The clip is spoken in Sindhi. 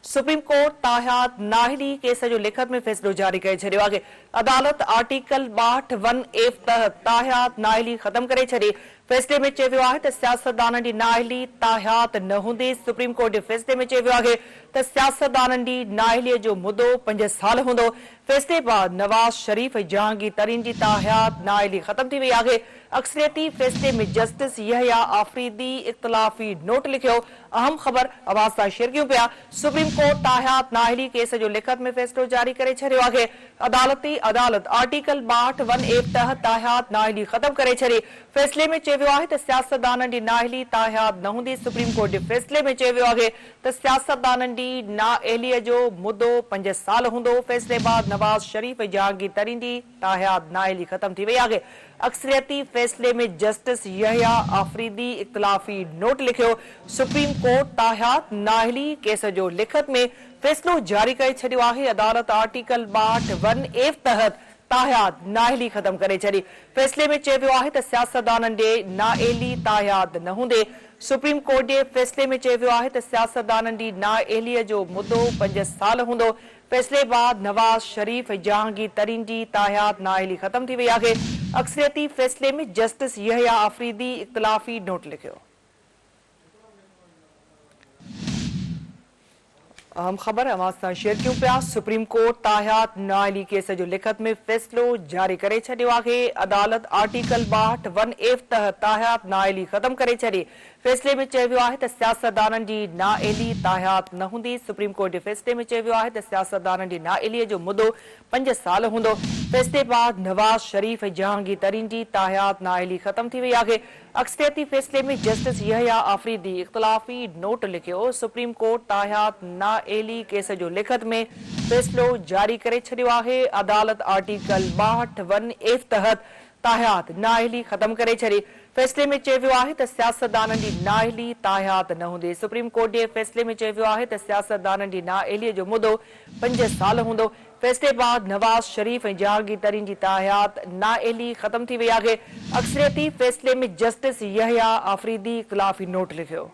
سپريم ڪورٽ تاحيات نااهلي ڪيس جو لکت ۾ فيصلو جاري ڪري ڇڏيو آهي. عدالت آرٽيڪل 62 ون ايف تحت تاحيات نااهلي ختم ڪري ڇڏي. فيصلي ۾ چيو ويو آهي ته سياستدانن جي نااهلي تاحيات نه هوندي. سپريم ڪورٽ جي فيصلي ۾ چيو ويو آهي ته سياستدانن جي نااهلي جو مدو پنج سال هوندو. فيصلي بعد نواز شريف ۽ جهانگير ترين جي تاحيات نااهلي ختم ٿي وئي آهي. اڪثريتي فيصلي ۾ جسٽس يحيٰ آفريدي اختلافي نوٽ لکيو. اهم خبر اوهان سان شيئر ڪيون پيا، سپريم ڪورٽ تاحيات نااهلي ڪيس جو لکت ۾ فيصلو جاري ڪري ڇڏيو آهي، عدالتي عدالت آرٽيڪل 62 ون ايف تحت تاحيات نااهلي ختم ڪري ڇڏي، فيصلي ۾ چيو ويو آهي ته سياستدانن جي نااهلي تاحيات نه هوندي، سپريم ڪورٽ جي فيصلي ۾ چيو ويو آهي ته سياستدانن جي نااهلي جو مدو پنج سال هوندو، فيصلي بعد نواز شريف ۽ جهانگير ترين جي تاحيات نااهلي ختم ٿي وئي آهي. اڪثريتي فيصلي ۾ جسٽس يحيٰ آفريدي اختلافي نوٽ لکيو، سپريم ڪورٽ تاحيات نااهلي ڪيس جو لکت ۾ فيصلو جاري ڪري ڇڏيو آهي، عدالت آرٽيڪل 62 ون ايف تحت تاحيات نااهلي ختم ڪري ڇڏي، فيصلي ۾ چيو ويو آهي ته سياستدانن جي نااهلي تاحيات نه هوندي، سپريم ڪورٽ جي فيصلي ۾ چيو ويو آهي ته سياستدانن جي نااهلي جو مدو پنج سال هوندو، فيصلي بعد نواز شريف ۽ جهانگير ترين جي تاحيات نااهلي ختم ٿي وئي آهي، اڪثريتي فيصلي ۾ جسٽس يحيٰ آفريدي اختلافي نوٽ لکيو. اهم خبر اوهان سان شيئر ڪيون پيا، سپريم ڪورٽ تاحيات نااهلي ڪيس جو لکت ۾ فيصلو جاري ڪري ڇڏيو آهي، عدالت آرٽيڪل 62 ون ايف تحت تاحيات نااهلي ختم ڪري ڇڏي، فيصلي ۾ چيو ويو آهي ته سياستدانن جي نااهلي تاحيات نه هوندي، سپريم ڪورٽ جي فيصلي ۾ چيو ويو آهي ته سياستدانن جي نااهلي جو مدو پنج سال هوندو، فيصلي بعد نواز شريف ۽ جهانگير ترين جي تاحيات نااهلي ختم ٿي وئي آهي، اڪثريتي فيصلي ۾ جسٽس يحيٰ آفريدي اختلافي نوٽ لکيو، سپريم ڪورٽ تاحيات نااهلي ڪيس جو لکت ۾ فيصلو جاري ڪري ڇڏيو آهي، عدالت آرٽيڪل 62 ون ايف تحت تاحيات نااهلي ختم ڪري ڇڏي. فيصلي ۾ چيو ويو آهي ته سياستدانن جي نااهلي تاحيات نه هوندي. سپريم ڪورٽ جي فيصلي ۾ چيو ويو آهي ته سياستدانن جي نااهلي جو مدو پنج سال هوندو. فيصلي بعد نواز شريف ۽ جهانگير ترين جي تاحيات نااهلي ختم ٿي وئي آهي. اڪثريتي فيصلي ۾ جسٽس يحيٰ آفريدي اختلافي نوٽ لکيو.